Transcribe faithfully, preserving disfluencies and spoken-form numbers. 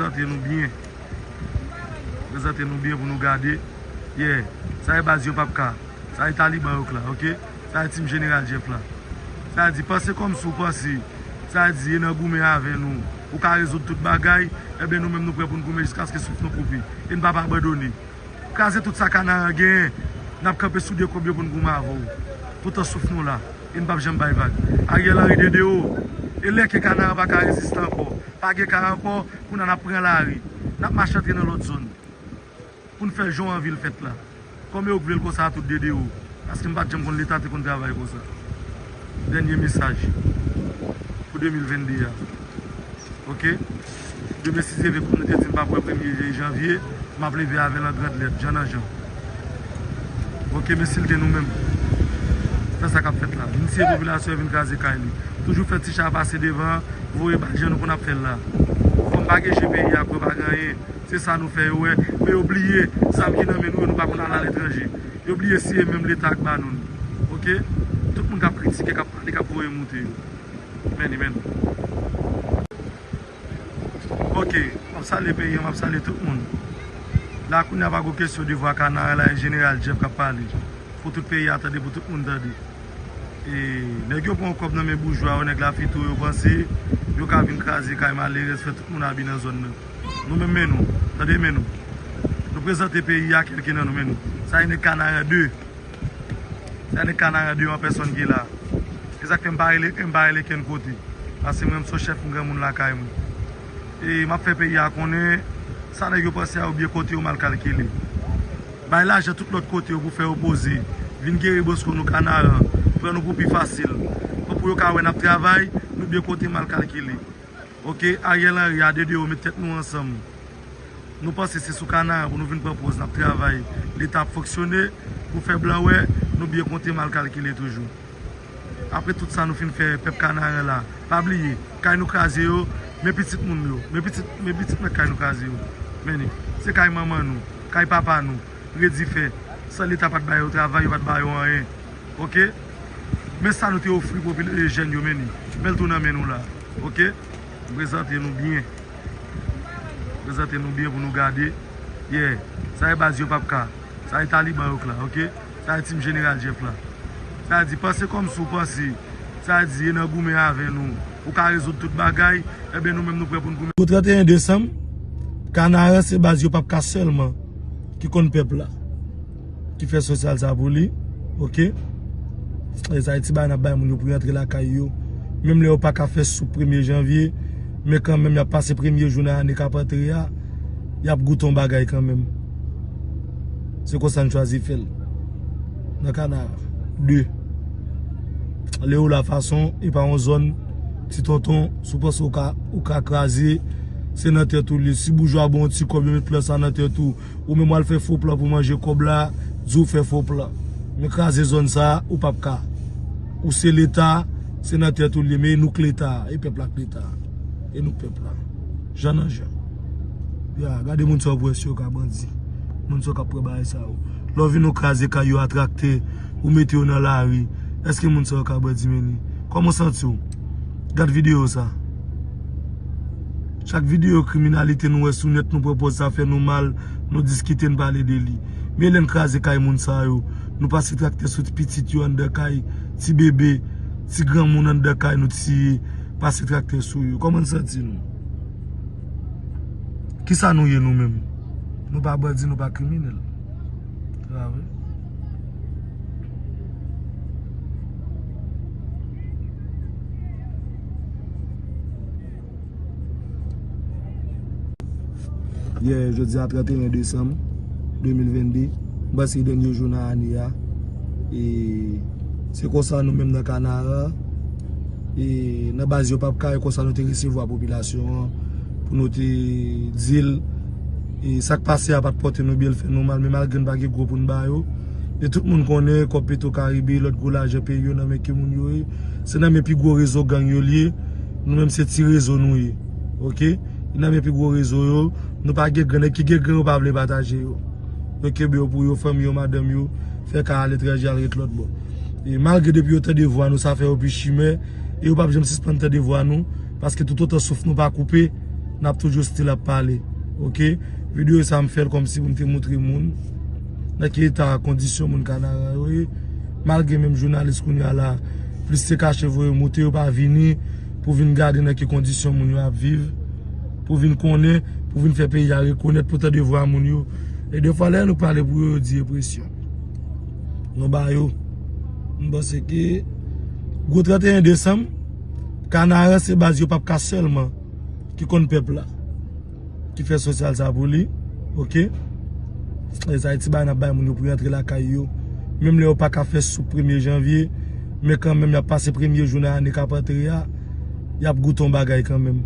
Prezante nou byen. Prezante nou byen pou nou gade. Yeah. Sa e baz yo p ap ka. Sa e taliban yo k la, oke? Sa e team Jeneral Jeff la. Sa di, panse kòmsi w panse. Sa di, e nan goumen avè nou, ou ka rezoud tout bagay. Ebyen, nou menm, nou prè pou n goumen jiskaske souf nou koupe. E n p ap abandone. Kraze tout sa Kanara genyen. N ap kanpe sou de kòb yo pou n goumen avè w. Toutan souf nou la. E n p ap janm bay vag. Ariel Henry, dede w. E lè ke Kanara pa ka reziste ankò, pa gen ka ankò, kounye a n ap pran lari. N ap mache antre nan lòt zòn pou n fè jan w anvi l fèt la. Kòm yo k vle l konsa a tout dede w. Paske m pa t janm konn Leta te konn travay konsa. Dènye mesaj pou de mil venn de a. Oke? Demen, si Dye vle, kòm nou te di, m p ap wè premye janvye, m ap leve avè l an grand lèt, jan nan jan. Oke, men si l te nou menm, fè sa k ap fèt la. Vin siye popilasyon, vin kraze kay li. Toujou fè ti cha pase devan, voye bal jan nou konn ap fè l la. Kòm pa gen je peyi a, kwè pa gen anyen. Se sa nou fè yo wè. Men yo bliye zam ki nan men nou yo, nou pa konn al aletranje. Yo bliye si e menm Leta k ba nou l. Oke? Tout moun k ap kritike, k ap pale, k ap voye moute yo. Many, many. Oke, m ap salye peyi an, m ap salye tout moun. La kounye a pa gen kesyon de vwa Kanara la, e Jeneral Jeff k ap pale. Pou tout peyi a tande, pou tout moun tande. E nèg yo pran kòb nan men boujwa yo, nèg lafito yo, panse yo ka vin kraze kay malerèz, fè tout moun abi nan zòn nan. Nou menm men nou, tande men nou. Nou prezante peyi a, kèlke nan nou men nou. Sa e nèg Kanara de. Sa nèg Kanara de an pèsòn ki la. E sa k fè m pa rele, m pa rele kenn kote. Paske mwen, m se chèf, m granmoun lakay mwen. E m ap fè peyi a konnen, sa nèg yo panse a, yo byen konte, yo mal kalkile. Bay lajan tout lòt kote yo pou fè yo poze. Vin gere bosko nou Kanaran. Pran nou pou pi fasil. Pou, pou yo ka wè n ap travay, nou byen konte, mal kalkile. Oke, Ariel Henry a dede yo, met tèt nou ansanm. Nou panse se sou Kanaran pou nou vin pran pòz n ap travay. Leta ap fonksyone pou fè blan wè nou byen konte, mal kalkile toujou. Apre tout sa nou fin fè pèp Kanaran la, pa bliye, kay nou kraze yo, men pitit moun yo, men pitit, men pitit nèg kay nou kraze yo. Men li, se kay manman nou, kay papa nou, redi fè. San Leta pa t ba yo travay, yo pa t ba yo anyen. Oke? Men sa nou te ofri popil-, e, jèn yo, men li. Men l tou nan men nou la. Oke? M prezante nou byen. M prezante nou byen pou nou gade. Yeah. Sa e baz yo p ap ka. Sa e taliban yo k la, oke? Sa e team Jeneral Jeff la. Sa di, panse kòmsi w panse. Sa di, e nan goumen avè nou, ou ka rezoud tout bagay. Ebyen, nou menm, nou prè pou n goumen. Pou trannteyen desanm, Kanaran se baz yo p ap ka sèlman ki konn pèp la, ki fè sosyal sa pou li, oke? E sa e ti bagay n ap bay moun yo pou yo antre lakay yo. Menm lè yo pa ka fè soup premye janvye, men kanmenm y ap pase premye jou nan ane k ap antre a, y ap goute yon bagay kanmenm. Se konsa n chwazi fè l. Nan Kanara. De. Leo Lafason, e pa yon zòn, ti tonton, si w panse w ka, ou ka kraze, se nan tèt ou l ye. Si boujwa ba w yon ti kòb, yo met plan sa nan tèt ou. Ou menm w al fè fo plan pou manje kòb la, di w fè fo plan. Men kraze zòn sa a, ou p ap ka. Ou se Leta, se nan tèt ou l ye, men e nou k Leta a, e pèp la k Leta a. E nou k pèp la. Jan nan jan. Ya, gade moun sa yo pou wè si yo ka bandi. Moun sa yo k ap pran bagay sa yo. Lè w vin ou kraze kay yo a traktè, ou mete yo nan lari. Èske moun sa yo ka bandi, men li? Kòman w santi w? Gad videyo sa. Chak videyo kriminalite nou wè sou nèt, nou pran pòz sa fè nou mal, nou diskite, n pale de li. Men lè n kraze kay moun sa yo, nou pase traktè sou ti pitit yo anndan kay, ti bebe, ti granmoun anndan kay, nou tiye, pase traktè sou yo. Kòman n santi nou? Kisa nou ye nou menm? Nou pa bandi, nou pa kriminèl. Sa vre. Yè, jodi a trannteyen desanm de mil vennde, m panse dènye jou nan ane a. E se konsa nou menm nan Kanara, e nan baz yo p ap ka, e konsa nou te resevwa popilasyon an, pou nou te di l, e sa k pase a pa t pòte nou byen, l fè nou mal, men malgre n pa gen gwo pou n ba yo, e tout moun konnen kòb Petro Caribe, lòt gwo lajan peyi yo nan men ki moun yo ye, se nan men pi gwo rezo gang yo l ye, nou menm se ti rezo nou ye, oke? Nan men pi gwo rezo yo, nou pa gen gran, nèg ki gen gran yo pa vle pataje yo. Yo kenbe yo pou yo, fanmi yo, madanm yo, fè kay aletranje, al ret lòt bò. E malgre depi yo tande vwa nou, sa fè yo pi chimè, e yo p ap janm sispann tande vwa nou, paske toutotan souf nou pa koupe, N ap toujou still ap pale. Oke? Videyo sa m fè l kòmsi pou m te montre moun nan ki eta kondisyon moun Kanaran yo ye. Malgre menm jounalis kounye a la, plis te kache voye moute, yo pa vini pou vin gade nan ki kondisyon moun yo ap viv, pou vin konnen, pou vin fè peyi a rekonèt pou tande vwa moun yo. E defwa lè nou pale pou yo, yo di e presyon. Nou ba yo. M panse ke gwo trannteyen desanm, Kanaran se baz yo p ap ka sèlman ki konn pèp la, ki fè sosyal sa pou li. Oke? E sa e ti bagay n ap bay moun yo pou yo antre lakay yo. Menm lè yo pa ka fè soup premye janvye, men kanmenm y ap pase premye jou nan ane k ap antre a, y ap goute yon bagay kanmenm.